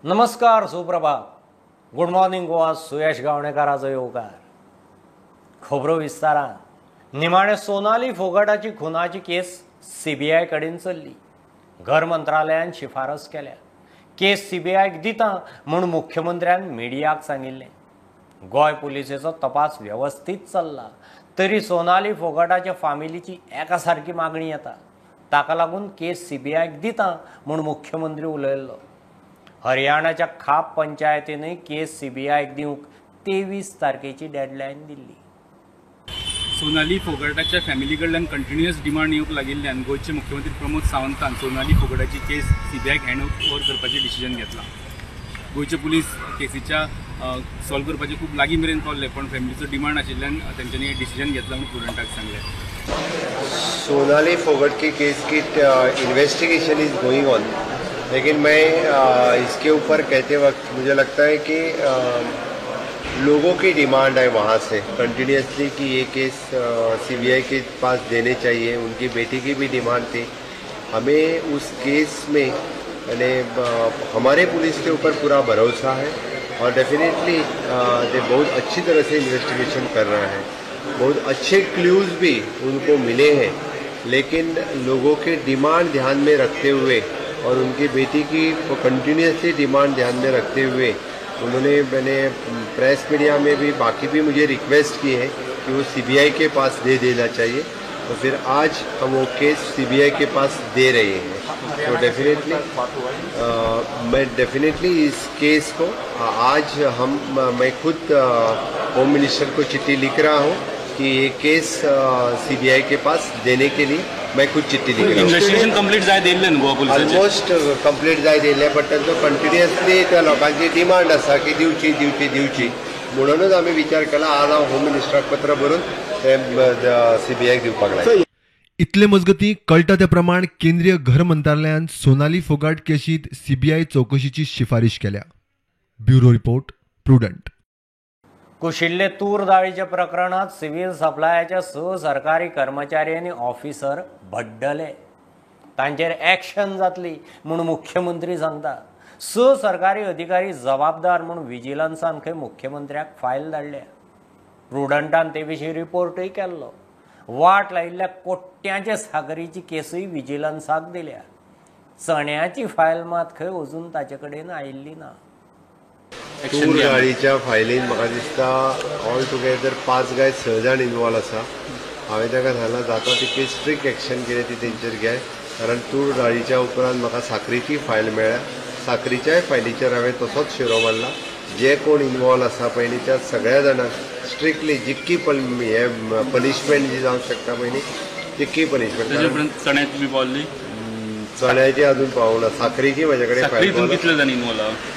नमस्कार, सुप्रभात, good morning Goa. सुयश गावणेकाराचो येवकार. खबरो विस्तारान. निमाणे सोनाली फोगटाची खुनाची केस सीबीआय कडेन चल्ली. घर मंत्रालयान शिफारस केल्या. केस सीबीआयक दिता म्हूण मुख्यमंत्र्यान मिडियाक सांगिल्लें. गोंय पुलिसेचो तपास वेवस्थीत चल्ला तरी सोनाली फोगटाच्या फामिलीची एका सारकी मागणी येता. ताका लागून केस सीबीआयक दिता म्हूण मुख्यमंत्री उलयल्लो. हरियाणाच्या खाप पंचायतीनय केस सीबीआयक दिवंक 23 तारखेची डेडलायन दिल्ली. सोनाली फोगटाच्या फॅमिली कडल्यान कंटिन्युअस डिमांड येवंक लागिल्ल्यान गोंयचे मुख्यमंत्री प्रमोद सावंतान सोनाली फोगटाची केस सीबीआयक हँड ओव्हर करपाचें डिसिजन घेतलां. गोंयचे पुलीस केसीच्या सॉल्व करपाचे खूब लागीं मेरेन पावले, पण फॅमिलीचो डिमांड आशिल्ल्यान तेंच्यांनी डिसिजन घेतला म्हूण प्रुडंटाक सांगलें. सोनाली फोगट की केस की इन्वेस्टिगेशन is going on, लेकिन मैं इसके ऊपर कहते वक्त मुझे लगता है कि लोगों की डिमांड है वहाँ से कंटिन्यूसली कि ये केस सीबीआई के पास देने चाहिए. उनकी बेटी की भी डिमांड थी. हमें उस केस में यानी हमारे पुलिस के ऊपर पूरा भरोसा है और डेफिनेटली दे बहुत अच्छी तरह से इन्वेस्टिगेशन कर रहे हैं. बहुत अच्छे क्लूज़ भी उनको मिले हैं, लेकिन लोगों के डिमांड ध्यान में रखते हुए और उनकी बेटी की कंटिन्यूसली डिमांड ध्यान में रखते हुए उन्होंने मैंने प्रेस मीडिया में भी बाकी भी मुझे रिक्वेस्ट की है कि वो सीबीआई के पास दे देना चाहिए. तो फिर आज हम वो केस सीबीआई के पास दे रहे हैं. तो डेफिनेटली मैं डेफिनेटली इस केस को आज हम मैं खुद होम मिनिस्टर को चिट्ठी लिख रहा हूँ कि ये केस सीबीआई के पास देने के लिए मैं खुद चिट्ठी लिख रहा हूँ. इन्वेस्टिगेशन कंप्लीट जाय दिल्लें न्हू गोवा पुलिसाचें? ऑलमोस्ट कंप्लीट जाय दिल्लें, बट तांचो कंटिन्युअसली त्या लोकांची डिमांड आसा की दिवची दिवची दिवची, म्हणूनच आमी विचार केला आज हांव होम मिनिस्टराक पत्र बरोवन ते सीबीआयक दिवपाक लायलें. इतले मजगतीं कळटा ते प्रमाण केंद्रीय घर मंत्रालयान सोनाली फोगाट केशींत सीबीआय चवकशीची शिफारीश केल्या. Bureau report, Prudent. कुशिल्ले तूर दाळीच्या प्रकरणात सिव्हिल सप्लायाच्या 6 सरकारी कर्मचारी आनी ऑफिसर भड्डले. तांचेर एक्शन जातली म्हूण मुख्यमंत्री सांगता. 6 सरकारी अधिकारी जबाबदार म्हूण विजिलन्सान खंय मुख्यमंत्र्याक फायल धाडल्या. प्रुडंटान ते विशीं रिपोर्टूय केल्लो. वाट लायिल्ल्या कोट्यांचे सागरीची केसूय विजिलन्साक दिल्या. चण्याची फायल मात खंय अजून ताचे कडेन आयिल्ली ना. तूर दाळीच्या फायलीन म्हाका दिसता ऑल टुगेदर 5 काय 6 जाण इनवॉल्व आसा. हांवें ताका सांगलां जाता तितकी स्ट्रिक्ट एक्शन कितें ती तेंचेर घे, कारण तूर दाळीच्या उपरांत म्हाका साकरीची फायल मेळ्ळ्या. साकरीच्याय फायलीचेर हांवें तसोच शिरो मारला. जे कोण इनवॉल्व आसा पयलीं त्या सगळ्या जाणांक स्ट्रिक्टली जितकी हे पनिशमेंट जी जावंक शकता पयलीं तितकी पनिशमेंट. चण्याची बी पावली? चण्याची अजून पावूंक ना. साकरीची म्हजे कडेन फायल. कितले जाण इनवॉल्व आसा?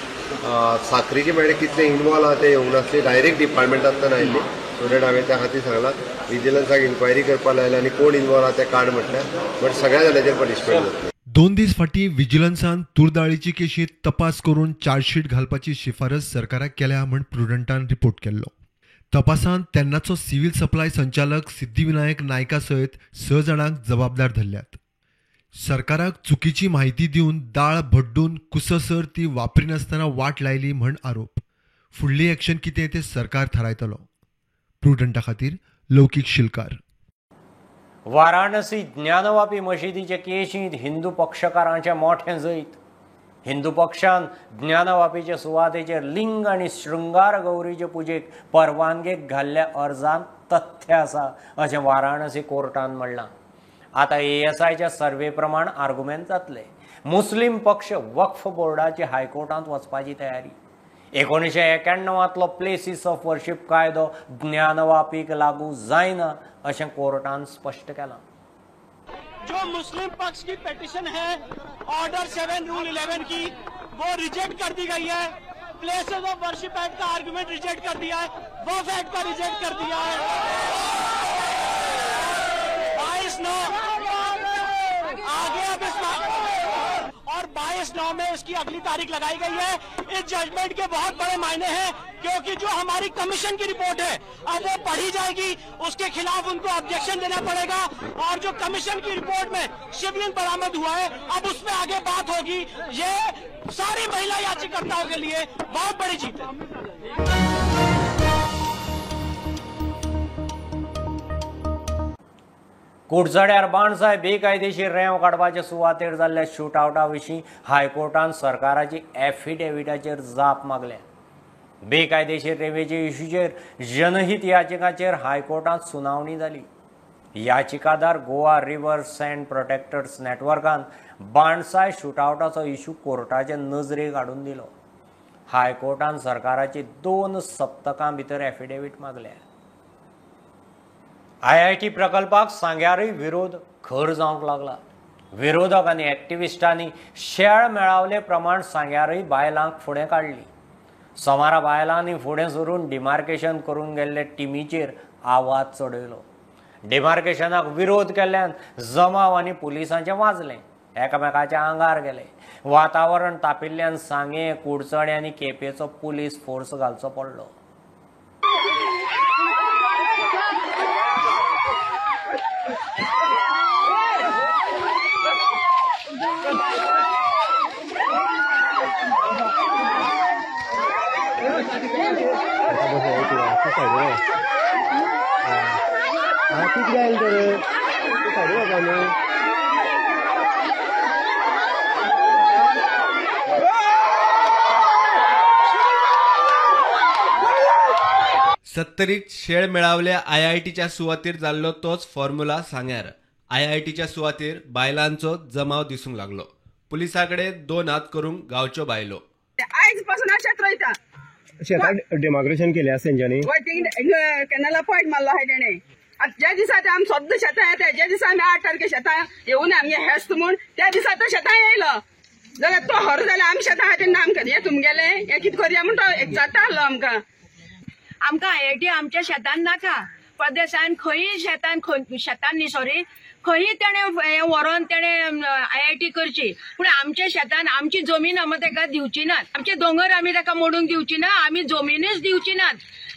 साकरीची म्हळ्यार कितले इनवॉल्व आहा ते येवंक नासली, डायरेक्ट डिपार्टमेंटांतल्यान आयिल्ली. सो that हांवें त्या खातीर सांगलां विजिलन्साक इन्क्वायरी करपाक लायला आनी कोण इनवॉल्व आहा तें काड म्हटल्यार, बट सगळ्या जाणांचेर पनिशमेंट जातली. 2 दीस फाटीं विजिलन्सान तूरदाळीची केशींत तपास करून चार्जशीट घालपाची शिफारस सरकाराक केल्या म्हूण प्रुडंटान रिपोर्ट केल्लो. तपासांत तेन्नाचो सिव्हिल सप्लाय संचालक सिद्धिविनायक नायका सयत 6 जाणांक जबाबदार धरल्यात. सरकाराक चुकीची म्हायती दिवन दाळ भड्डून कुससर ती वापरिनासतना वाट लायली म्हण आरोप. फुडली एक्शन कितें तें सरकार थारायतलो. प्रुडंटा खातीर लौकीक शिलकार. वाराणसी ज्ञानवापी मशिदीचे केशींत हिंदू पक्षकारांचें मोठें जैत. हिंदू पक्षान ज्ञानवापीचे सुवातेचेर लिंग आनी शृंगार गौरीचे पुजेक परवानगेक घाल्ल्या अर्जांत तथ्य आसा अशें वाराणसी कोर्टान म्हणलां. आतां एएसआयच्या सर्वे प्रमाण आर्गुमेंट जातले. मुस्लीम पक्ष वक्फ बोर्डाची हायकोर्टांत वचपाची तयारी. 1991 प्लेसीस ऑफ वर्शीप कायदो ज्ञानवापीक लागू जायना अशें कोर्टान स्पश्ट केलां. जो मुस्लिम पक्ष की पिटीशन है ऑर्डर 7 रूल 11 की, वो रिजेक्ट कर दी गई है. प्लेसेस ऑफ वर्शिप एक्ट का आर्गुमेंट रिजेक्ट कर दिया है, वक्फ एक्ट का रिजेक्ट कर दिया है. 22/9 आगे अब इस और 22 26/9 में इसकी अगली तारीख लगाई गई है। इस जजमेंट के बहुत बड़े मायने हैं, क्योंकि जो हमारी कमीशन की रिपोर्ट है अब वो पढ़ी जाएगी, उसके खिलाफ उनको ऑब्जेक्शन देना पड़ेगा और जो कमीशन की रिपोर्ट में शिवलिंग बरामद हुआ है अब उसमें आगे बात होगी। ये सारी महिला याचिकाकर्ताओं के लिए बहुत बड़ी जीत है। कुडचड्यार बाणसाय बेकायदेशीर रेंव काडपाचे सुवातेर जाल्ल्या शूटआवटा विशीं हायकोर्टान सरकाराची एफिडेविटाचेर जाप मागल्या। बेकायदेशीर रेंवेचे इशूचेर जनहीत याचिकाचेर हायकोर्टांत सुनावणी जाली। याचिकादार गोवा रिव्हर सँड प्रोटेक्टर्स नेटवर्कान बाणसाय शूटआवटाचो इशू कोर्टाचे नजरेक हाडून दिलो। हायकोर्टान सरकाराची 2 सप्तकां भितर एफिडेवीट मागल्या। आयआयटी प्रकल्पाक सांग्यारूय विरोध खर जावंक लागला। विरोधक आनी एक्टिविस्टांनी शेळ मेळावले प्रमाण सांग्यारूय बायलांक फुडें काडली। सोमारा बायलांनी फुडें सरून डिमार्केशन करून गेल्ले टिमीचेर आवाज चडयलो। डिमार्केशनाक विरोध केल्ल्यान जमाव आनी पुलिसांचें वाजलें, एकामेकाच्या आंगार गेले। वातावरण तापिल्ल्यान सांगें, कुडचडे आनी केपेंचो पुलीस फोर्स घालचो पडलो। सत्तरीत शेळ मेळावल्या आयआयटीच्या सुवातेर जाल्लो तोच फॉर्म्युला सांग्यार। आयआयटीच्या सुवातेर बायलांचो जमाव दिसूंक लागलो। पुलिसां कडेन दोन हात करूंक गांवच्यो बायलो। आयज पासून शेत रोयता। शेताक डेमार्केशन केले आसा तेंच्यांनी। कॅनला पॉयंट मारलो आहा तेणे। ज्या दिसा ते आमी सद्दां शेतां येता, ज्या दिसा आमी 8 तारखे शेतां येवना आमगे हेस्त म्हूण त्या दिसा तो शेतां येयलो जाल्यार तो हर जाल्यार आमी शेतां खातीर ना आमकां हें तुमगेलें हें कितें करया म्हूण तो जाता आहलो आमकां। आमकां आयआयटी आमच्या शेतान नाका। प्रदेशान खंयी शेतान शेतान न्ही सॉरी खंयी तेणें हें व्हरोन तेणें आयआयटी करची, पूण आमच्या शेतान आमची जमीन आमी ताका दिवची नात। आमचे दोंगर आमी ताका मोडूंक दिवची ना, आमी जमिनूच दिवची नात।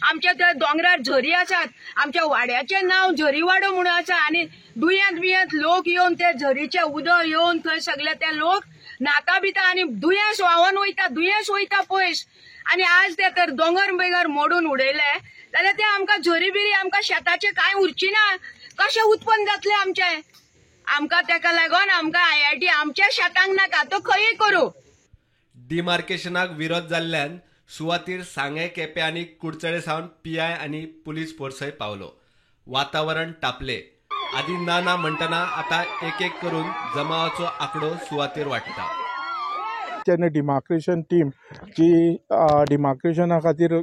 आमच्या त्या दोंगरार झरी आसात, आमच्या वाड्याचें नांव झरीवाडो म्हणून आसा आनी दुयेंत बियेंत लोक येवन ते झरीचें उदक येवन थंय सगळे ते लोक न्हाता बिता आनी दुयेंस व्हांवन वयता, दुयेंस वयता पयस। आनी आज ते तर दोंगर बिंगर मोडून उडयले जाल्यार ते आमकां झरी बिरी आमकां शेताचें कांय उरची ना, कशें उत्पन्न जातलें आमचें? आमकां तेका लागून आमकां आयआयटी आमच्या शेतांक नाका, तो खंयूय करूं। डिमार्केशनाक विरोध जाल्ल्यान सुवातीर सांगें, केपें आनी कुडचडे सावन पीआय आनी पुलीस फोर्सय पावलो। वातावरण तापले। आदी ना ना म्हणटना आतां एक एक करून जमावाचो आंकडो सुवातेर वाडटा। तेन्ना डिमार्केशन टीम जी डिमार्केशना खातीर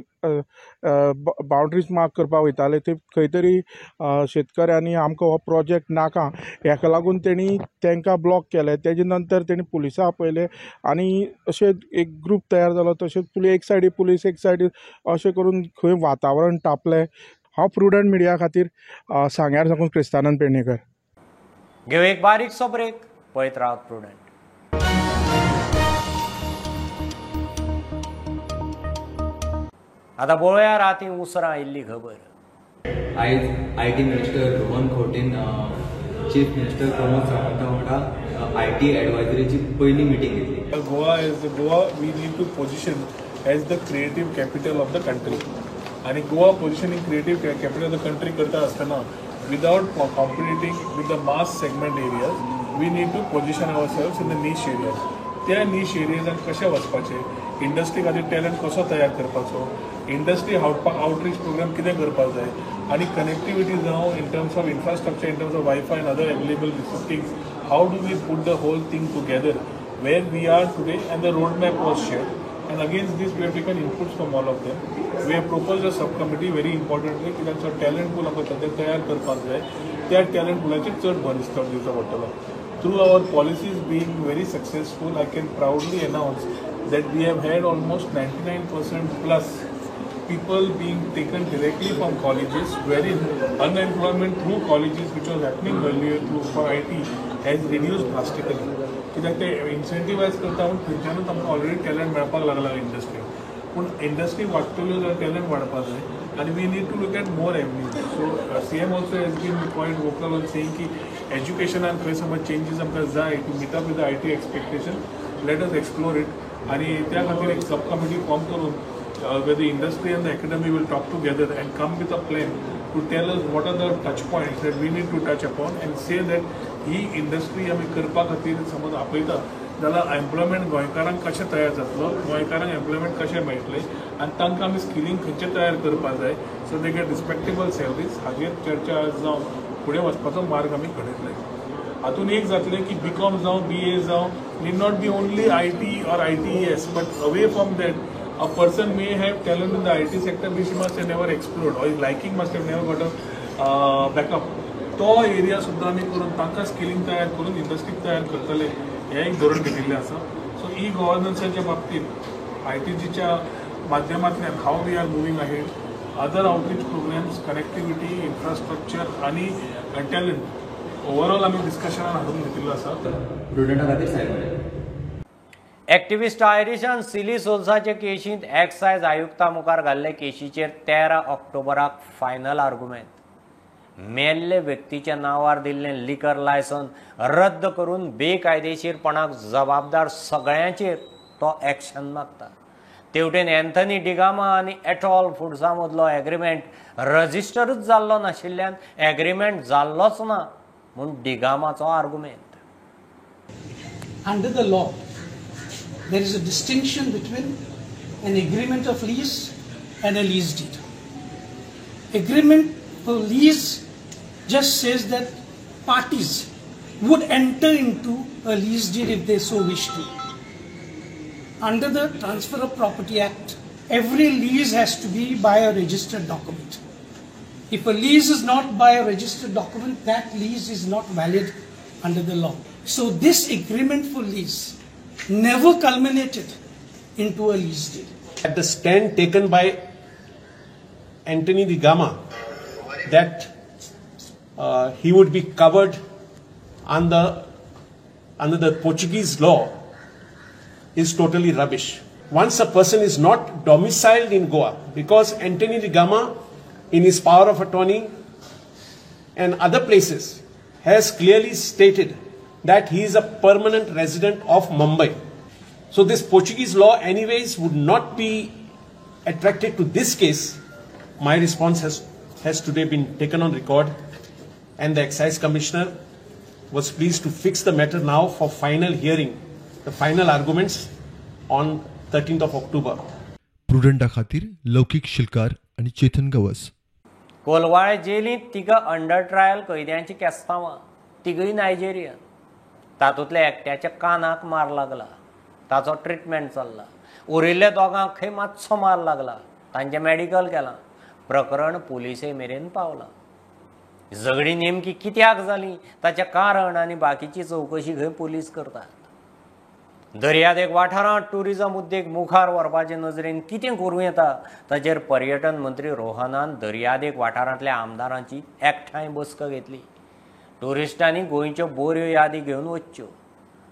बाउंड्रीज मार्क करपाक वयताले ते खंय तरी शेतकऱ्यांनी आमकां हो प्रोजेक्ट नाका हेका लागून तेणी तांकां ब्लॉक केले। तेजे नंतर तेणी पुलिसां आपयले आनी अशें एक ग्रूप तयार जालो। तशेंच एक सायडी पुलीस एक सायडी अशें करून खंय वातावरण तापलें। हांव प्रुडंट मिडिया खातीर सांग्यार साकून क्रिस्तानंद पेडणेकर। घेव एक बारीकसो ब्रेक, पळयत रावत प्रुडंट। आतां पळोवया राती उसरां आयिल्ली खबर। आयज I T minister Rohan खंवटेन chief minister Pramod Savanta वांगडा I T एडवायजरीची पयली मिटींग घेतली। Goa as Goa we need to position as the creative capital of the country आनी Goa positioning creative capital of the country करता आसतना without competing with the mass segment areas we need to position ourselves in the niche areas. त्या नीश एरियाजान कशें वचपाचें, industry खातीर talent कसो तयार करपाचो, इंडस्ट्री आउटरीच प्रोग्राम कितें करपाक जाय आनी कनेक्टिविटी जावं in terms of infrastructure, in terms of wifi and other available things, how do we put the whole thing together where we are today and the road map was shared and against this we have taken inputs from all of them. We have proposed a sub committee very importantly की तांचो talent पूल आमकां सद्या तयार करपाक जाय, त्या talent पुलाचेर चड भर दिवचो पडटलो। Through our policies being very successful, I can proudly announce that we have had almost 99% plus people being taken directly from colleges, wherein unemployment through colleges, which was happening earlier through for IT, has reduced drastically. कित्याक ते इन्सेंटिवायज करता म्हूण थंयच्यानूच आमकां already talent मेळपाक लागला इंडस्ट्रीक. पूण industry वाडटल्यो जाल्यार talent वाडपाक जाय आनी we need to look at more avenues. So CM also has been quite vocal on saying की एज्युकेशनान खंय समज चेंजीस आमकां जाय to meet up with the IT expectation, let us explore it. आनी त्या खातीर एक सब कमिटी फॉर्म करून where the industry and the academy will talk together and come with a plan to tell us what are the touch points that we need to touch upon and say that he industry आमी करपा खातीर समज आपयता जाल्यार employment गोंयकारांक कशें तयार जातलो, गोंयकारांक एम्प्लॉयमेंट कशें मेळटलें आनी तांकां आमी स्किलींग खंयचें तयार करपाक जाय so they get respectable salaries. हाजेर चर्चा जावन फुडें वचपाचो मार्ग आमी घडयतले. हातून एक जातलें की बी कॉम जावं बी ए जावं need not be only IT or ITES, but away from that a person may have talent in the IT sector which he must have never explored or his liking must have never got a backup. तो area सुद्दां आमी करून तांकां skilling तयार करून इंडस्ट्रीक तयार करतले हें एक धोरण घेतिल्लें आसा. सो ई गव्हर्नन्साच्या बाबतींत आयटीजीच्या माध्यमांतल्यान how we are moving ahead, other outreach programmes, connectivity, infrastructure आनी टॅलंट ओवरऑल आमी डिस्कशनान हाडून घेतिल्लो आसा. प्रुडंटा खातीर cyber activist आयरिशान silly सोल्साचे केशींत excise Ayukta मुखार घाल्ले केशीचेर 13 ऑक्टोबराक फायनल आर्गुमेंट. मेल्ले व्यक्तीच्या नांवार दिल्लें लिकर लायसन रद्द करून बेकायदेशीरपणाक जबाबदार सगळ्यांचेर तो एक्शन मागता. तेवटेन अँथनी डिगामा आनी एटॉल फुड्सा मदलो एग्रीमेंट रजिस्टरूच जाल्लो नाशिल्ल्यान एग्रीमेंट जाल्लोच ना म्हूण डिगामाचो argument. Under the law, there is a distinction between an agreement of lease and a lease deed. Agreement for lease just says that parties would enter into a lease deed if they so wish to. Under the Transfer of Property Act, every lease has to be by a registered document. If a lease is not by a registered document, that lease is not valid under the law. So this agreement for lease never culminated into a lease deed. At the stand taken by Anthony D'Gama that he would be covered under the Portuguese law is totally rubbish. Once a person is not domiciled in Goa, because Anthony D'Gama in his power of attorney and other places has clearly stated that he is a permanent resident of Mumbai. So this Portuguese law anyways would not be attracted to this case. My response has today been taken on record, and the Excise Commissioner was pleased to fix the matter now for final hearing, the final arguments on 13th of October. प्रुडंटा खातीर लौकिक शिलकार आनी Chetan Gawas. Colvale जेलींत तिगा under trial कैद्यांची केस्तांवां, तिगूय Nigerian. तातूंतल्या एकट्याच्या कानाक मार लागला, ताचो treatment चल्ला. उरिल्ल्या दोगांक खंय मातसो मार लागला, तांचें मॅडिकल केलां. प्रकरण पुलिसे मेरेन पावलां. झगडीं नेमकी कित्याक जाली ताचें कारण आनी बाकीची चवकशी खंय पुलीस करतात. दर्यादेग वाठारांत टुरिझम उद्देग मुखार व्हरपाचे नजरेन कितें करूं येता ताचेर पर्यटन मंत्री रोहनान दर्यादेग वाठारांतल्या आमदारांची एकठांय बसका घेतली. टुरिस्टांनी गोंयच्यो बऱ्यो यादी घेवन वच्च्यो.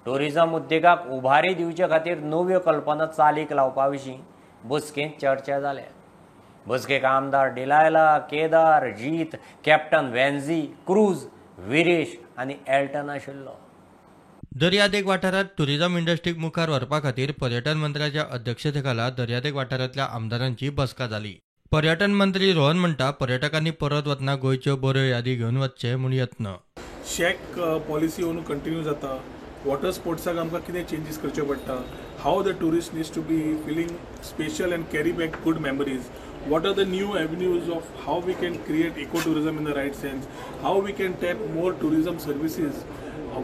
टुरिझम उद्देगाक उभारी दिवचे खातीर नव्यो कल्पना चालीक लावपा विशीं बसकेंत चर्चा जाल्या. बसकेक आमदार डिलायला, केदार, जीत, कॅप्टन वेन्झी, क्रूज, विरेश आनी एल्टन आशिल्लो. दर्यादेग वाठारांत टुरिझम इंडस्ट्रीक मुखार व्हरपा खातीर पर्यटन मंत्र्याच्या अध्यक्षतेखाला दर्यादेग वाठारांतल्या आमदारांची बसका जाली. पर्यटन मंत्री रोहन म्हणटा पर्यटकांनी परत वतना गोंयच्यो बऱ्यो यादी घेवन वचचे म्हूण यत्न. शॅक पॉलिसी अंदू कंटिन्यू जाता. वॉटर स्पोर्ट्साक आमकां कितें चेंजीस करचे पडटा, how the tourist needs to be feeling special and carry back good memories, what are the new avenues of how we can create eco tourism in the right sense, how we can tap more tourism services,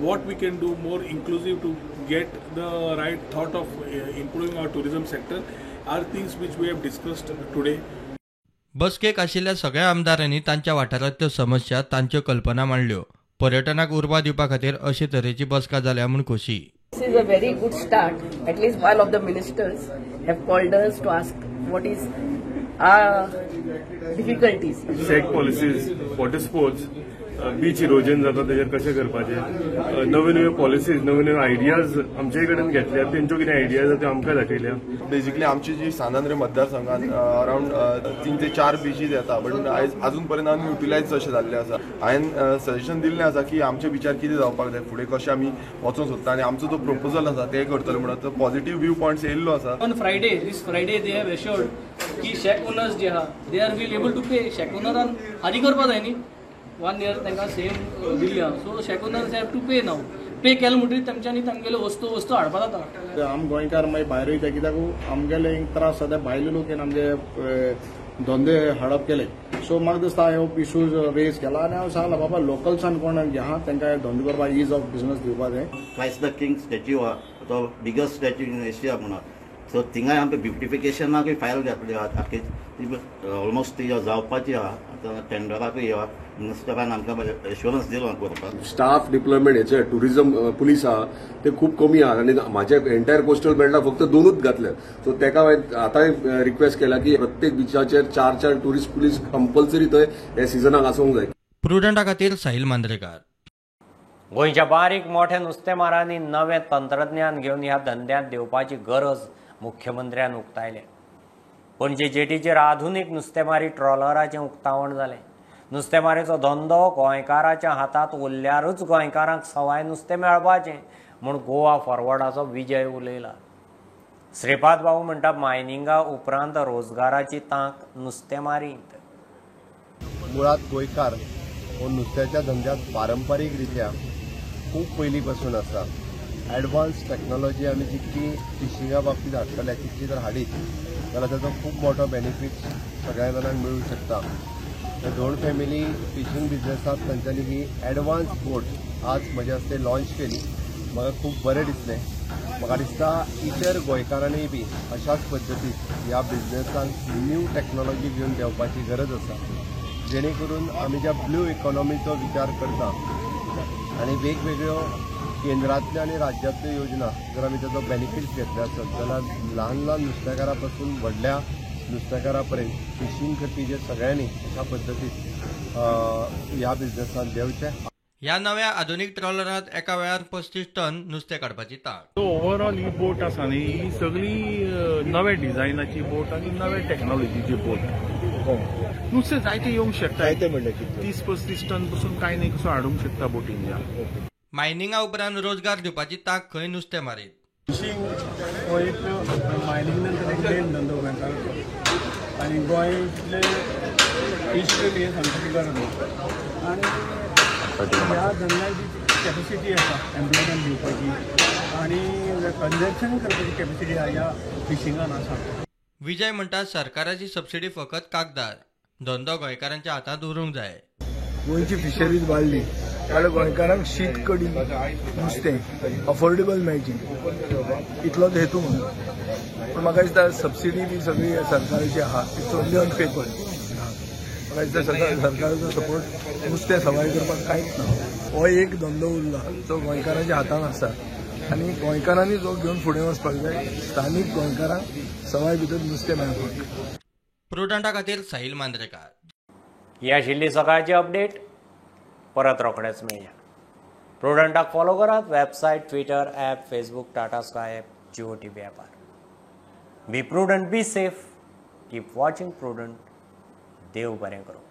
what we can do more inclusive to get the right thought of improving our tourism sector are things which we have discussed today. बसकेक आशिल्ल्या सगळ्या आमदारांनी तांच्या वाठारांतल्यो समस्या, तांच्यो कल्पना मांडल्यो. पर्यटनाक उर्बा दिवपा खातीर अशे तरेची बसका जाल्या म्हूण खोशी. This is a very good start. At least one of the ministers have called us to ask what is our difficulties. Shack policies, water sports, beach erosion जाता तेजेर कशें करपाचें, नव्यो नव्यो पॉलिसीज, नव्यो नव्यो आयडियाज आमचे कडेन घेतल्या, तेंच्यो कितें आयडियाज आसा त्यो आमकां दाखयल्या. बेजिकली आमची जी सांत आंद्रे मतदारसंघात अरावंड 3 ते 4 बिचीज येता, बट आयज अजून पर्यंत अनयुटिलायज अशें जाल्लें आसा. हांवें सजेशन दिल्लें आसा की आमचे विचार कितें जावपाक जाय, फुडें कशें आमी वचोंक सोदता आनी आमचो जो प्रपोजल आसा ते करतले म्हणून पॉझिटिव्ह व्यू पॉयंट्स येयल्लो आसा. On Friday, this Friday they have assured की शॅक ओनर्स जे आहा they are will able to pay. Shack ओनरान फारीक करपा जाय न्ही, 1 इयर तांकां सेम दिल्ली आहा, so shack owners have to pay now. Pay केलें म्हणटकीर तेमच्यांनी तांगेले वस्तू हाडपा जाता. आम गोंयकार मागीर भायर वयता कित्याक आमगेले त्रास जाता, भायले लोक येवन आमगे धंदे हडप केले. सो म्हाका दिसता हांवें इशूज रेज केला आनी हांव सांगला बाबा लोकल्सान कोण जे आहा तांकां धंदो करपाक is of business दिवपा जाय. क्रायस्ट the king statue आहा, तो बिगेस्ट स्टॅच्यू इन एशिया म्हणून, सो थिंगाय आमकां ब्युटिफिकेशनाकूय फायल घातली आहा, आख्खी ती ऑलमोस्ट ती जावपाची आहा, आतां टेंडराकूय आहा. मिनिस्टरान आमकां एश्योरन्स दिलो करपाक. स्टाफ डिप्लॉयमेंट हेचे टुरिझम पुलीस आहा ते खूब कमी आहा आनी म्हाज्या एंटायर कोस्टल बेल्टाक फक्त 2 घातले. सो तेका हांवें आतांय रिक्वेस्ट केला की प्रत्येक बिचाचेर 4-4 टुरिस्ट पुलीस कंपल्सरी थंय हे सिजनाक आसूंक जाय. प्रुडंटा खातीर साहिल मांद्रेकार. गोंयच्या बारीक मोठ्या नुस्तेमारांनी नवें तंत्रज्ञान घेवन ह्या धंद्यांत देंवपाची गरज मुख्यमंत्र्यान उक्तायलें. पणजे जेटीचेर आधुनीक नुस्तेमारी ट्रॉलराचें उक्तावण जालें. नुस्तेमारीचो धंदो गोंयकाराच्या हातांत उरल्यारूच गोंयकारांक सवाय नुस्तें मेळपाचें म्हूण गोवा फॉरवर्डाचो विजय उलयला. श्रीपाद बाबू म्हणटा मायनिंगा उपरांत रोजगाराची तांक नुस्तेमारींत. मुळात गोंयकार हो नुस्त्याच्या धंद्यात पारंपारीक रित्या खूब पयलीं पासून आसा. एडवान्स टॅक्नॉलॉजी आमी जितकी फिशिंगा बाबतींत हाडटले तितकी जर हाडीत जाल्यार ताचो खूब मोठो बेनिफीट सगळ्या जाणांक मेळूंक शकता. दोन फॅमिली फिशींग बिझनेसांत तांच्यांनी ही एडवान्स बोट आज म्हज्या हस्ते लॉन्च केली. म्हाका खूब बरें दिसलें. म्हाका दिसता इतर गोंयकारांनी बी अशाच पद्दतीन ह्या बिझनेसांत न्यू टॅक्नॉलॉजी घेवन देंवपाची गरज आसा, जेणे करून आमी ज्या ब्लू इकॉनॉमीचो विचार करता आनी वेगवेगळ्यो केंद्रांतल्यो आनी राज्यांतल्यो योजना जर आमी ताचो बेनिफीट्स घेतले आसत जाल्यार ल्हान ल्हान नुस्तेकारा पासून व्हडल्या नुस्तेकारा पर्यंत फिशींग करपी जे सगळ्यांनी अशा पद्दतीन ह्या बिझनेसांत देंवचें. ह्या नव्या आधुनीक ट्रॉलरांत एका वेळार 35 टन नुस्तें काडपाची तांक. ओवरऑल ही बोट आसा न्ही, ही सगळी नव्या डिझायनाची बोट आनी नव्या टॅक्नॉलॉजीची बोट. नुस्तें जायतें येवंक शकता, 30-35 टन पसून कांय न्ही कसो हाडूंक शकता बोटीन. मायनिंगा उपरांत रोजगार दिवपाची तांक खंय नुस्तें मारीत. फिशींग हो एक मायनिंग नंतर एक मेन धंदो गोंयकारांचो आनी गोंय इतलें इश्ट हें सांगपाची गरज ना. आनी ह्या धंद्याक जी कॅपेसिटी आसा एम्प्लॉयमेंट दिवपाची आनी कंजप्शन करपाची कॅपेसिटी आसा ह्या फिशिंगान आसा. विजय म्हणटा सरकाराची सबसिडी फकत कागदार, धंदो गोंयकारांच्या हातांत उरूंक जाय. गोंयची फिशरीज वाडली जाल्यार गोंयकारांक शीत कडी नुस्तें अफोर्डेबल मेळचें इतलोच हेतू म्हणून. पूण म्हाका दिसता सबसिडी बी सगळी सरकाराची आहा, it's only on paper. म्हाका दिसता सरकाराचो सपोर्ट नुस्तें सवाय करपाक कांयच ना. हो एक धंदो उरला जो गोंयकारांच्या हातान आसा आनी गोंयकारांनी जो घेवन फुडें वचपाक जाय, स्थानीक गोंयकारांक सवाय भितर नुस्तें मेळपाक. प्रुडंटा खातीर साहिल मांद्रेकार. ही आशिल्ली सकाळची अपडेट. परत रोखडेच मेळया. प्रुडंटाक फॉलो करात website, Twitter app, Facebook, Tata Sky app, Jio TV ॲपार. Be prudent, be safe, keep watching Prudent. देव बरें करूं.